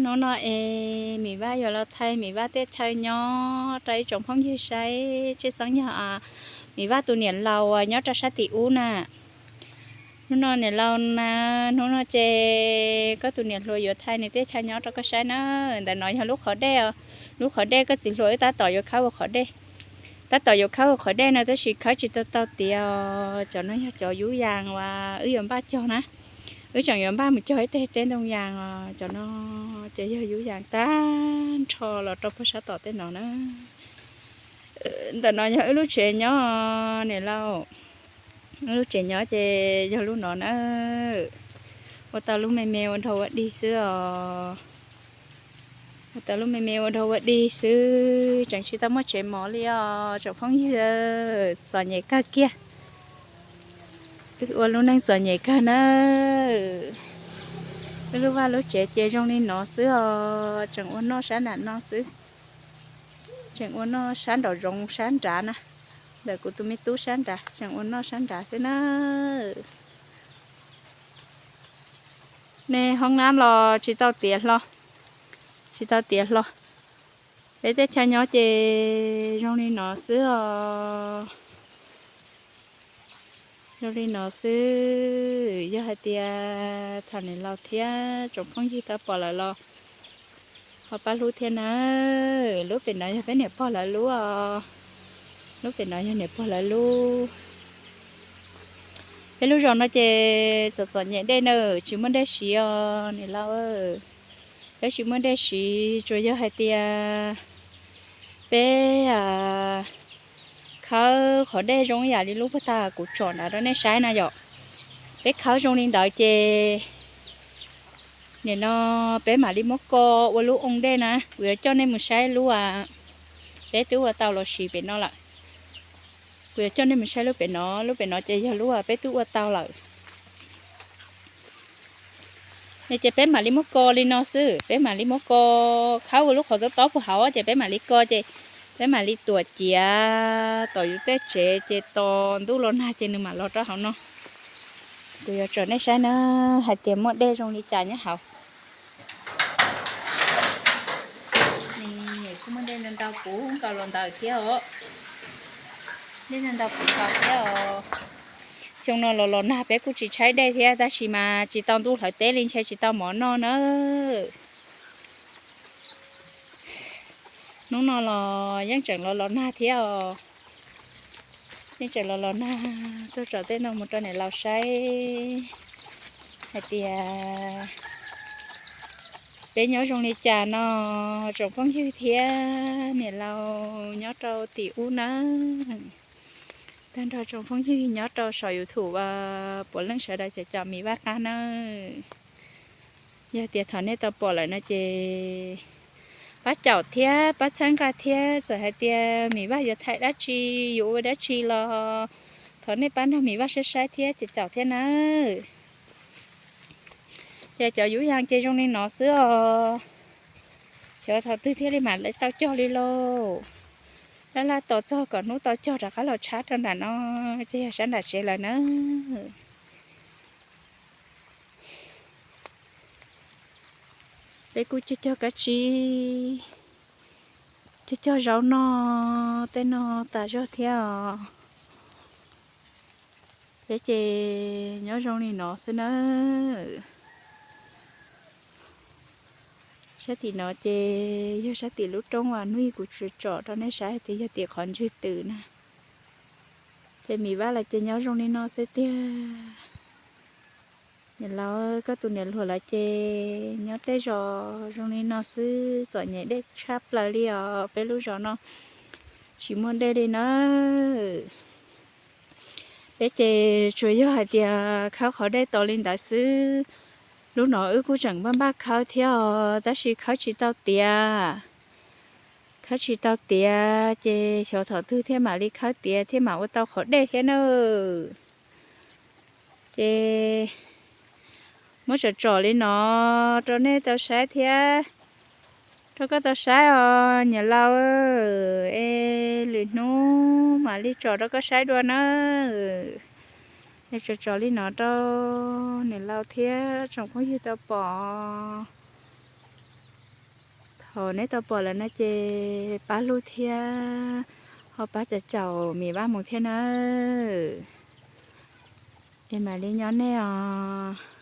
Hnub no es Mim Vaj yuav los thaij Mim Vaj tej chaw nyob rau ib tsoom phooj ywg saib. Tshwj xeeb yog Mim Vaj tus niam laus uas nyob rau sab tim ub na. Hnub no niam laus na, hnub no ces koj tus niam hluas yuav thaij nws tej chaw nyob rau koj saib na. Ntawm no yog lub qhov dej, lub qhov dej koj txiv hluas wb tab tom yuav khawb ua qhov dej. Tab tom yuav khawb ua qhov dej no tab sis khawb tsis tau tau tiav os. Cov no yog cov yub yas uas wb yuav npaj cog na. Wb tseem yuav npaj mus cog ib teg teb ntoo yas os. Cov no ces yog yub yas tag nrho los rau puag sab tom tej no na. Ntawm no yog wb lub tsev nyob niam laus. Wb lub tsev nyob ces yog lub no na. Ua tau lub me me ua dhau ua dig xwb os. Ua tau lub me me ua dhau ua dig xwb, tseem tsis tau muaj tsev mov li os tsoom phooj ywg. Txom nyem kawg kiag. Wb ua lub neej txom nyem kawg na. Wb lub vaj lub tsev ces zoo li no xwb os, tseem ua noj sab nram no xwb. Tseem ua noj sab nraum zoov sab nrad na. Ntawm kuv tus me tub sab nrad tseem ua noj sab nrad xwb na. Nej hoob nab los tsis tau tiav hlo, tsis tau tiav hlo. Peb tej chaw nyob ces zoo li no xwb os. Zoo li no xwb, yog hais tias thaum niam laus thiab tsoom phooj ywg tau pom lawm los ho pab hlub thiab na. Lub pem no yog peb niam pog lawv lub os. Lub pem no yog niam pog lawv lub. Peb lub zos no ces txom txom nyem dej na, tsis muaj dej siv os niam laus. Peb tsis muaj dej siv, tsuas yog hais tias peb khawb qhov dej zoo ib yam li lub puag ta kuv tsom nrad rau nej saib na yom. Peb khawb zoo li ntawd ces nim no peb mam li muab ko ua lub oo dej na. Kuv yuav coj nej mus saib lub peb twb ua tau los siv pem no lawm. Kuv yuav coj nej mus saib lub pem no, lub pem no ces yog lub peb twb ua tau lawm. Ces peb mam li muab ko li no xwb, peb mam li muab ko khawb ua lub qhov tob tob puag hauv ces peb mam li ko ces peb mam li tuam ciav tom yus tej tsev ces tos ntuj los nag ces nws mam los rau hauv no. Kuv yuav tsom nej saib na, hais tias muaj dej zoo li cas nyob hauv. Kuj muaj dej ntau puv nkaus los ntawd thiab os. Dej ntau puv nkaus thiab os. Xyoo no los los nag peb kuj tsis tshaib dej thiab tab sis mas tsis tau ntuj hlawv teb li ntshe tsis tau mov noj na. Hnub no los yeej tseem los los nag thiab os. Yeej tseem los los nag tuaj tsom tej no mus rau niam laus saib hais tias peb nyob zoo li cas no, tsoom phooj ywg thiab niam laus nyob rau tim ub nawb. Tag nrho tsoom phooj ywg nyob rau saum YouTube puav leej sawv daws cov caum Mim Vaj qab nawb. Yog tias thaum nej tau pom lawm no ces pab caum thiab pab txhawb nqa thiab, txawm hais tias Mim Vaj yuav thaij dab tsi, yuav ua dab tsi los thov nej pab nrog Mim Vaj saib saib thiab cov caum thiab nawb. Ces cov yuv yas ces zoo li no xwb os. Xyov thaum twg thiaj li mam li tau cog li lauj. Laj laj tos txog kom hnub tau cog rov qab los tshab rau nram no, ces yog sab nram tsev lawm na. Peb kuj cog cog kab tsib, cog cog zaub noj tej no tas zog thiab os. Peb ces nyob zoo li no xwb nawb. Sab tim no ces yog sab tim lub roob uas hnub ib kuv tsom tsom rau nej saib tias yog tim qhov ntswg twm na. Ces Mim Vaj lawv ces nyob zoo li no xwb tiag. Niam laus, koj tus niam hluas lawv ces nyob tej zos zoo li no xwb, txom nyem dej tshaj plaws li os. Peb lub zos no tsis muaj dej li nawb. Peb ces tsuas yog hais tias khawb qhov dej tos li ntawd xwb. Lub no wb kuj tseem npaj npaj khawb thiab os, tab sis khawb tsis tau tiav. Khawb tsis tau tiav ces xyov thaum twg thiaj mam li khawb tiav thiaj mam ua tau qhov dej thiab nawb. Ces muab tsom tsom li no rau nej tau saib thiab, rau koj tau saib os niam laus. Es lwm hnub mam li tsom rau koj saib dua nawb. Es tsom tsom li no rau niam laus thiab tsoom phooj ywg tau pom. Neb tau pom lawm no ces pab hlub thiab ho pab caum caum Mim Vaj Mus thiab nawb. Es mam li nyob nej os.